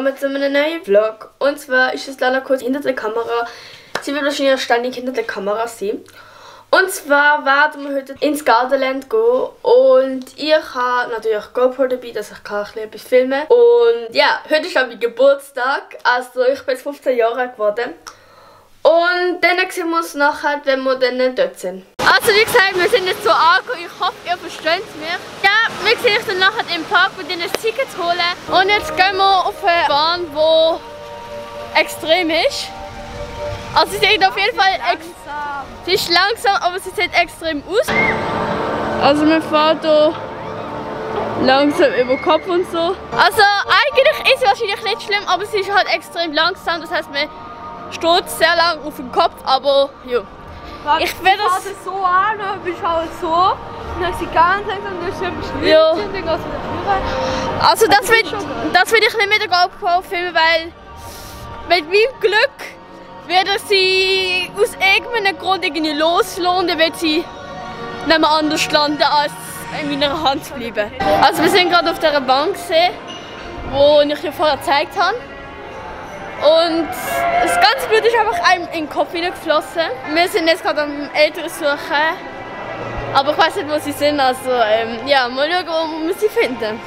willkommen zu einem neuen Vlog. Und zwar ist es Lala kurz hinter der Kamera. Sie wird wahrscheinlich ständig hinter der Kamera sein. Und zwar werden wir heute ins Gardenland gehen. Und ich habe natürlich GoPro dabei, dass ich ein bisschen etwas filmen kann. Und ja, heute ist auch mein Geburtstag. Also ich bin jetzt 15 Jahre alt geworden. Und dann sehen wir uns nachher, wenn wir dann dort sind. Also wie gesagt, wir sind jetzt so angekommen. Ich hoffe, ihr versteht mich. Ja, wir sehen uns dann nachher im Park, mit ihnen ein Ticket holen. Und jetzt gehen wir auf eine Bahn, die extrem ist. Also sie sieht auf jeden Fall sie ist langsam, aber sie sieht extrem aus. Also wir fahren hier langsam über den Kopf und so. Also eigentlich ist sie wahrscheinlich nicht schlimm, aber sie ist halt extrem langsam. Das heißt, man steht sehr lang auf dem Kopf, aber ja. Ich werde das so an, dann bist du halt so, dann ist sie ganz langsam, dann ist sie ein bisschen ja. Und dann geht es wieder. Also das will ich nicht mit der GoPro filmen, weil mit meinem Glück wird sie aus irgendeinem Grund irgendwie loslassen und dann wird sie nicht mehr anders landen, als in meiner Hand bleiben. Also wir sind gerade auf dieser Bank gesehen, die ich dir vorher gezeigt habe. Und das ganze Blut ist einfach einem in den Kopf hineingeflossen. Wir sind jetzt gerade am Eltern suchen, aber ich weiß nicht, wo sie sind. Also ja, mal schauen, wo wir sie finden.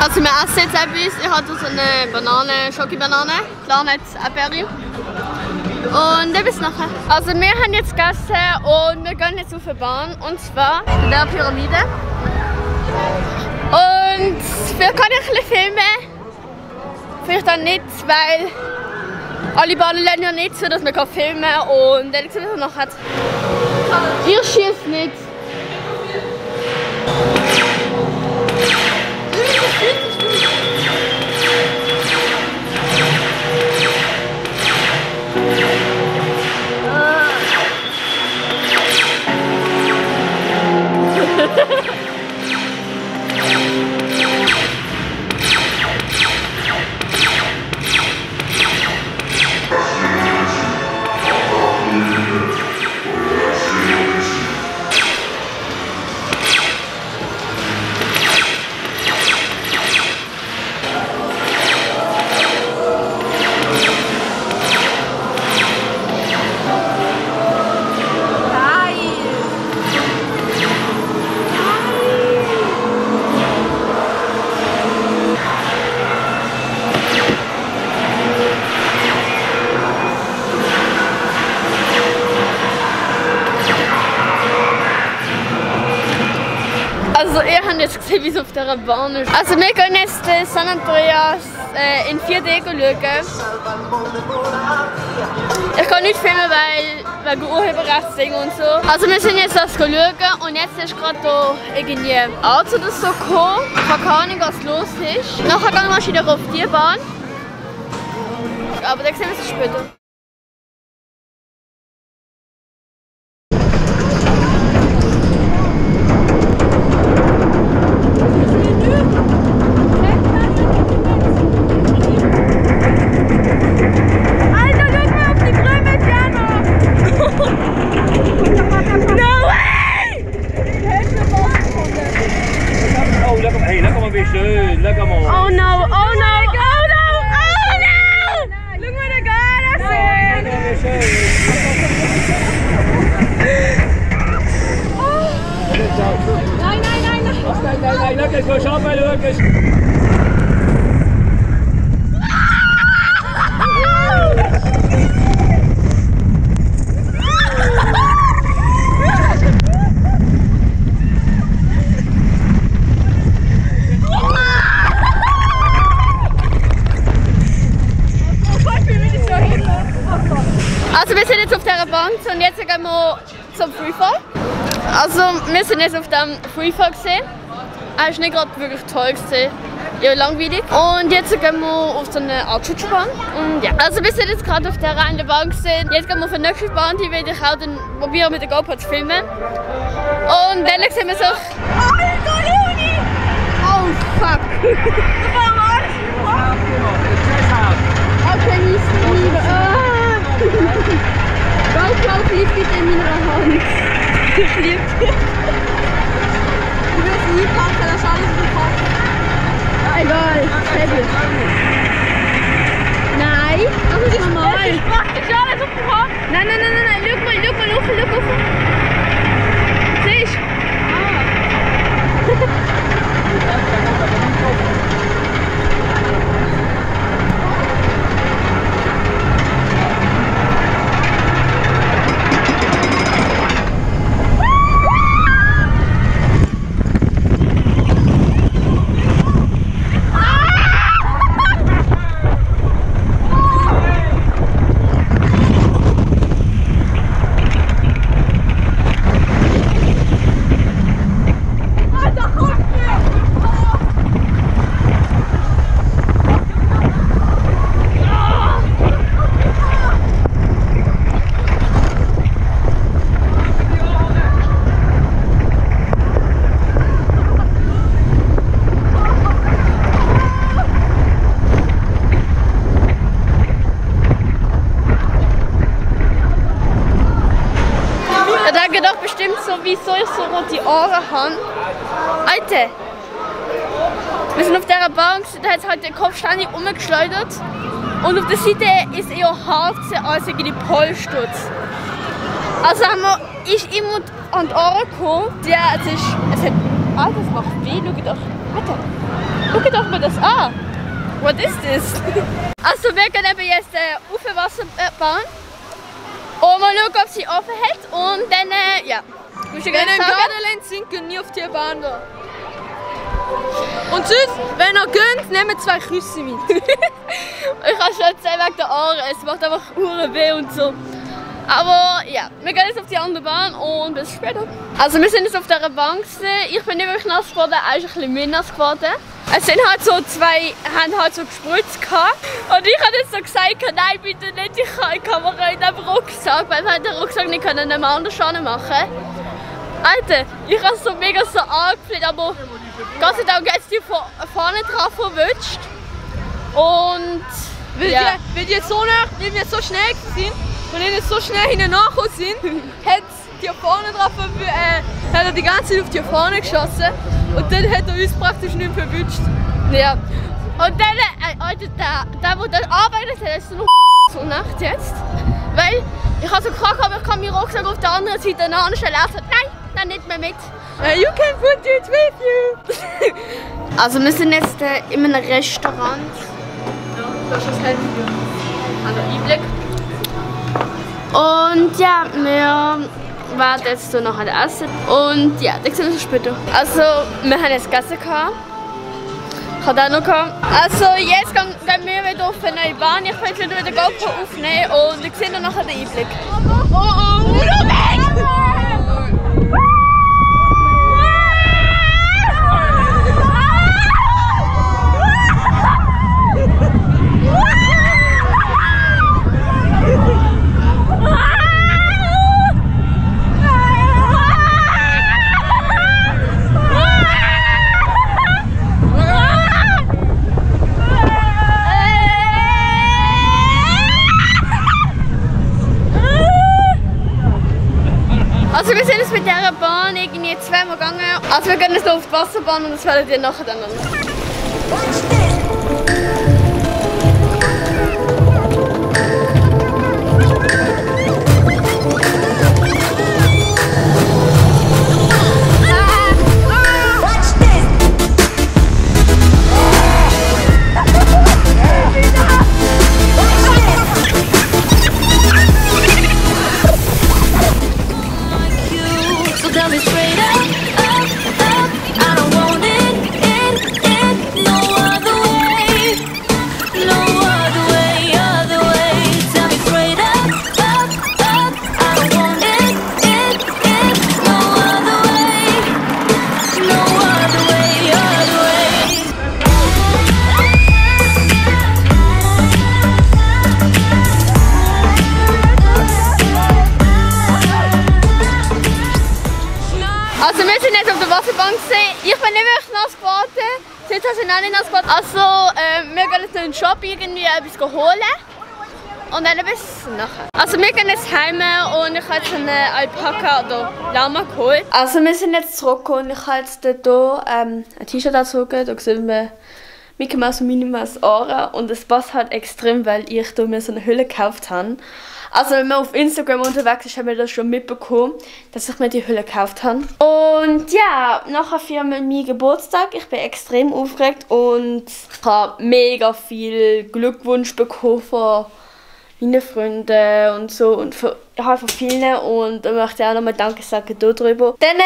Also wir essen jetzt etwas. Ich habe so eine Banane, Schokibanane, klar nicht Erdbeere. Und dann bis nachher. Also wir haben jetzt gegessen und wir gehen jetzt auf eine Bahn, und zwar in der Pyramide. Und vielleicht kann ich ein bisschen filmen. Vielleicht dann nicht, weil alle Bahnen lernen ja nicht so, dass man filmen kann. Und dann sehen wir nachher. Ihr schießt nicht. Also ihr habt jetzt gesehen, wie es auf dieser Bahn ist. Also wir gehen jetzt San Andreas in 4D schauen. Ich kann nicht filmen, weil wegen Urheberrechtsding und so. Also wir sind jetzt das schauen und jetzt ist gerade da irgendwie ein Auto oder so gekommen. Ich habe keine Ahnung, was los ist. Nachher gehen wir wieder auf die Bahn. Aber dann sehen wir es später. Hey, look mal, wie schön, look mal. Oh no, oh no, oh no, oh no! Look what I got, Look mal, wie schön. Nein, nein, nein, nein. Nein, look, jetzt gehst du runter, schau. Also wir sind jetzt auf dieser Bank und jetzt gehen wir zum Freefall. Also wir sind jetzt auf dem Freefall gesehen. Er ist nicht gerade wirklich toll gesehen, ja langweilig. Und jetzt gehen wir auf so eine Art Schutzbahn. Und ja, also wir sind jetzt gerade auf der einen Bahn gesehen. Jetzt gehen wir auf die nächste Bahn, die werde ich auch dann probieren mit der GoPro zu filmen. Und dann sehen wir so. Oh fuck! Okay, nicht GoPro fliegt bitte in meiner Hand. Ich liebe dich. Ich will es nie packen, das ist alles im Kopf. Egal, heavy. Nein, das ist normal. Ich mach dich alles auf den Kopf. Nein, schau mal auf. Siehst du? Wieso ich so rote Ohren habe. Alter! Wir sind auf dieser Bank, da hat halt den Kopf ständig umgeschleudert. Und auf der Seite ist eher hart als irgendwie Polstutz. Also ist immer an die Ohren gekommen. Ja, es hat. Ah, das macht weh, schau doch. Alter! Schau doch mal das an! What is this? Also wir gehen eben jetzt auf die Wasserbahn. Und mal schauen, ob sie offen hat. Und dann, ja. Wenn ihr im Gardaland sind, geht nie auf die Bahn da. Und sonst, wenn ihr geht, nehmt 2 Küsse mit. Ich kann schon erzählen wegen der Ohren, es macht einfach hure weh und so. Aber ja, wir gehen jetzt auf die andere Bahn und bis später. Also wir sind jetzt auf dieser Bank. Ich bin nicht wirklich nass geworden, er ist ein bisschen mehr nass geworden. Es sind halt so zwei, haben halt so gespritzt gehabt. Und ich habe jetzt so gesagt, nein bitte nicht, ich habe die Kamera in den Rucksack, weil wir den Rucksack nicht können anders machen. Alter, ich habe so mega so angefleht, aber Gott sei Dank jetzt die vorne drauf verwünscht. Und weil die jetzt so nah, weil wir so schnell sind und ihnen so schnell hinten nachgekommen sind, hat die vorne drauf hat er die ganze Zeit auf die vorne geschossen und dann hat er uns praktisch nicht mehr verwünscht. Ja. Und dann, Alter, der dann arbeitet hat, ist noch so Nacht jetzt. Weil ich habe so gefragt, aber ich kann meinen Rucksack auf der anderen Seite anstellen. Er sagt, nein, dann nicht mehr mit. You can put it with you. Also wir sind jetzt in einem Restaurant. Ja, das ist das Handy. An der Einblick. Und ja, wir werden jetzt so nachher essen. Und ja, das sehen wir uns später. Also, wir haben jetzt gegessen. Ich habe auch noch gehabt. Also, jetzt gehen wir wieder auf eine neue Bahn. Ich werde wieder den GoPro aufnehmen und ich sehe dann nachher den Einblick. Oh, Also wir sind jetzt mit dieser Bahn irgendwie zweimal gegangen. Also wir gehen jetzt noch auf die Wasserbahn und das werdet ihr nachher dann noch. Also wir sind jetzt auf der Wasserbahn gesehen. Ich bin nicht wirklich nass geworden. Jetzt sind auch nicht nass geworden. Also wir gehen jetzt in den Shop irgendwie etwas holen. Und dann bis nachher. Also wir gehen jetzt heim und ich habe jetzt einen Alpaka oder Lama geholt. Also wir sind jetzt zurückgekommen und ich habe jetzt hier ein T-Shirt angezogen. Da sehen wir Mickey Mouse und Minnie Mouse Ohren und es passt halt extrem, weil ich da mir so eine Hülle gekauft habe. Also wenn man auf Instagram unterwegs ist, haben wir das schon mitbekommen, dass ich mir die Hülle gekauft habe. Und ja, nachher für meinen Geburtstag. Ich bin extrem aufgeregt und ich habe mega viel Glückwunsch bekommen von meinen Freunden und so und von vielen. Und da möchte ich auch nochmal Danke sagen darüber. Dann,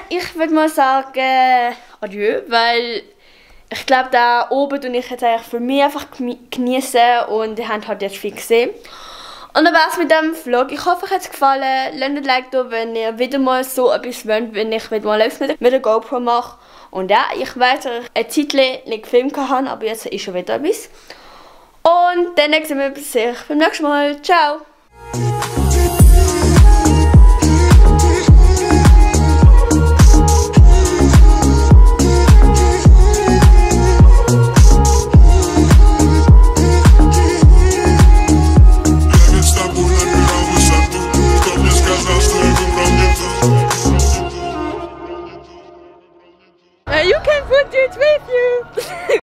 ich würde mal sagen, adieu, weil ich glaube, da oben tue ich jetzt eigentlich für mich einfach genießen und ihr habt halt jetzt viel gesehen. Und dann war es mit dem Vlog. Ich hoffe, euch hat es gefallen. Lasst ein Like da, wenn ihr wieder mal so etwas wollt, wenn ich wieder mal live mit der GoPro mache. Und ja, ich weiß, dass ich eine Zeit nicht gefilmt habe, aber jetzt ist schon wieder etwas. Und dann sehen wir uns beim nächsten Mal. Ciao!